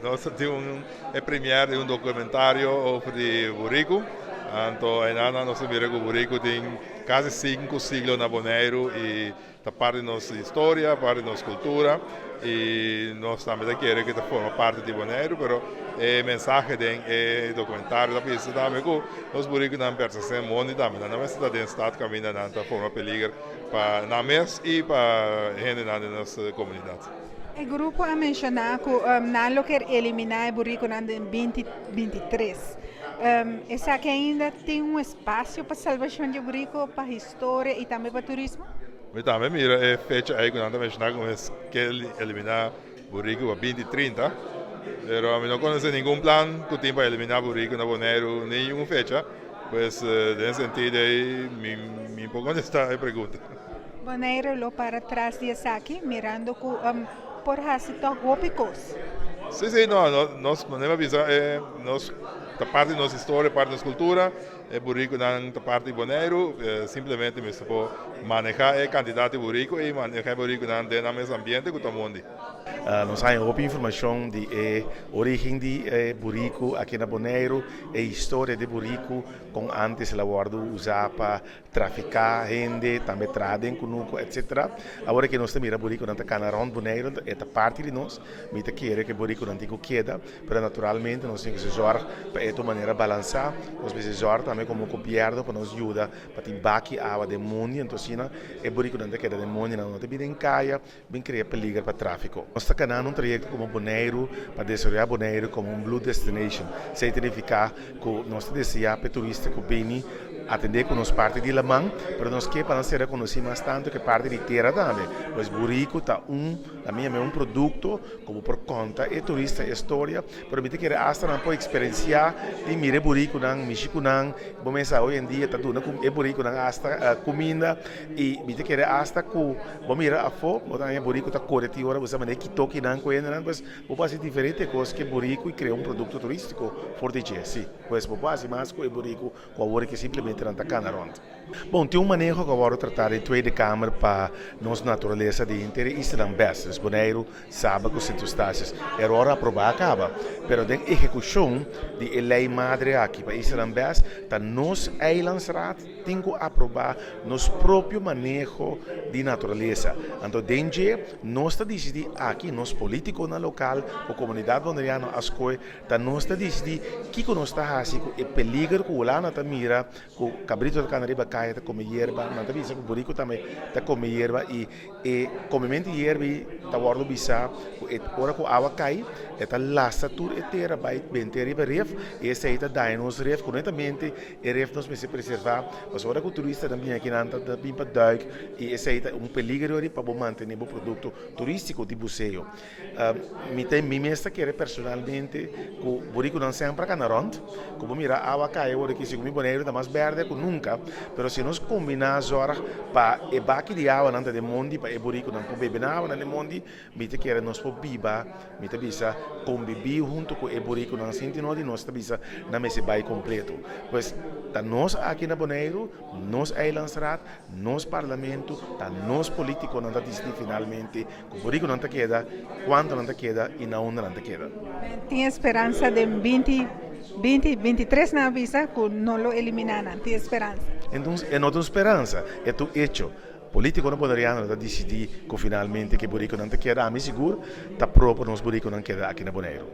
Nos tin e première di un documentario over di burico. Anto, einan nos a mira cu burico tin casi 5 siglo na Boneiro y ta parti di nos historia, parti di nos cultura y nos tambe kier cu ta forma parti di Boneiro, pero e mensahe den e documentario ta bisa tambe cu nos buriconan pertence mondi tambe, nan no ta den stad caminda nan ta forma peliger pa nan mes y pa hende den nos comunidad. E grupo a menciona cu nan lo kier elimina e buriconan den 2023. Esaki ainda tin un espacio pa salvacion di burico, pa historia y tambe pa turismo? Mi tambe mira e fecha ey cu nan ta menciona cu kier elimina burico pa 2030. Pero mi no conoce ningun plan cu tin pa elimina burico na Boneiro, ningun fecha. Pues, den sentido ey, mi por contesta e pregunta. Boneiro lo para tras di esaki, mirando cu por haci toch hopi cos. Si, no, nos manera bisa, nos ta parti di nos historia, parti di nos cultura, e buriconan ta parti di Boneiro, simplemente mester por maneha e cantidad di burico y maneha e buriconan den e mes ambiente cu ta mondi. Nos tin hopi informacion di origen di burico aki na Boneiro y historia di burico, con antes el a wordo usa pa trafica hende, tambe traha den cunucu, etc. Awor cu nos mira buriconan ta cana rond Boneiro, e ta parti di nos, mi ta kere cu buriconan tin cu keda, pero naturalmente nos tin cu zorg pa e manera balansa, nos mester zorg tambe como gobierno pa nos yuda pa tin baki awa den mondi, anto asina e buriconan ta keda den mondi, no ta bin den caya, bin crea peliger pa trafico. Nos ta canando un trayecto como Boneiro pa desaroya Boneiro como un blue destination. Esey ta significa cu nos ta desea pa turista cu bini atende cu nos parti di laman, pero nos kier pa nos ser conoci mas tanto cu parti di tera tambe. Pues burico ta un, na mi un producto cu por conta e turista historia, pero mi ta kere hasta nan por experiencia di mira buriconan, mishi cu nan, bo mesa hoy en dia ta duna e buriconan hasta cuminda y mi ta kere hasta cu bo mira afo, bo ta burico ta core ti ora, bo sa manera kitoki nan cu nan, pues bo por haci diferente cos cu burico y crea un producto turistico for di dje, si. Pues bo por haci mas cu burico cu awor cu simplemente nan ta cana rond. Bon, tin un maneho cu awor trata den Tweede Kamer pa nos naturalesa di henter islanan BES, dus Boneiro, Saba cu Sint Eustatius. El a aproba caba, pero den ehecucion di ley madre aki pa islanan BES, ta nos eilandsraad tin cu aproba nos propio maneho di naturalesa. Anto, den dje, nos ta dicidi aki, nos politiconan local, e comunidad boneriano a scohe, ta nos ta dicidi kico nos ta haci e peliger cu Hulanda ta mira, cu cabrito ta cana riba caya ta come yerba, nan ta bisa cu burico tambe ta come yerba y e comemento di yerba ta wordo bisa cu e ora cu awa cay, e ta lastra tur e tera bay bente riba ref y esey ta daña nos ref, cu netamente e ref nos mester preserva, pasobra ora cu turista nan bin aki nan ta bin pa duik y esey ta un peligro pa bo mantene bo producto turistico di buceo. Mi mes ta kere personalmente cu buriconan semper a cana rond, como mira awa cay awor aki, segun mi Boneiro ta mas berde cu nunca, pero si nos combina zorg pa e baki di awa nan ta den mondi, pa e buriconan por bebe na awa nan den mondi, mi ta kere nos por biba, mi ta bisa convivi hunto cu e buriconan sin tin di nos ta bisa nan mester bay completo. Pues ta nos aki na Boneiro, nos eilandsraad, nos parlamento, ta nos politiconan ta dicidi finalmente cu buriconan ta keda, cuanto nan ta keda y na unda nan ta keda. Tin speransa di 20, 20, 23 nan a bisa cu no lo elimina nan, tin speransa. Anto, e no tin speransa, e ta hecho. Politiconan boneriano ta dicidi cu finalmente cu buriconan ta keda, ami sigur, ta pro pa nos buriconan keda aki na Boneiro.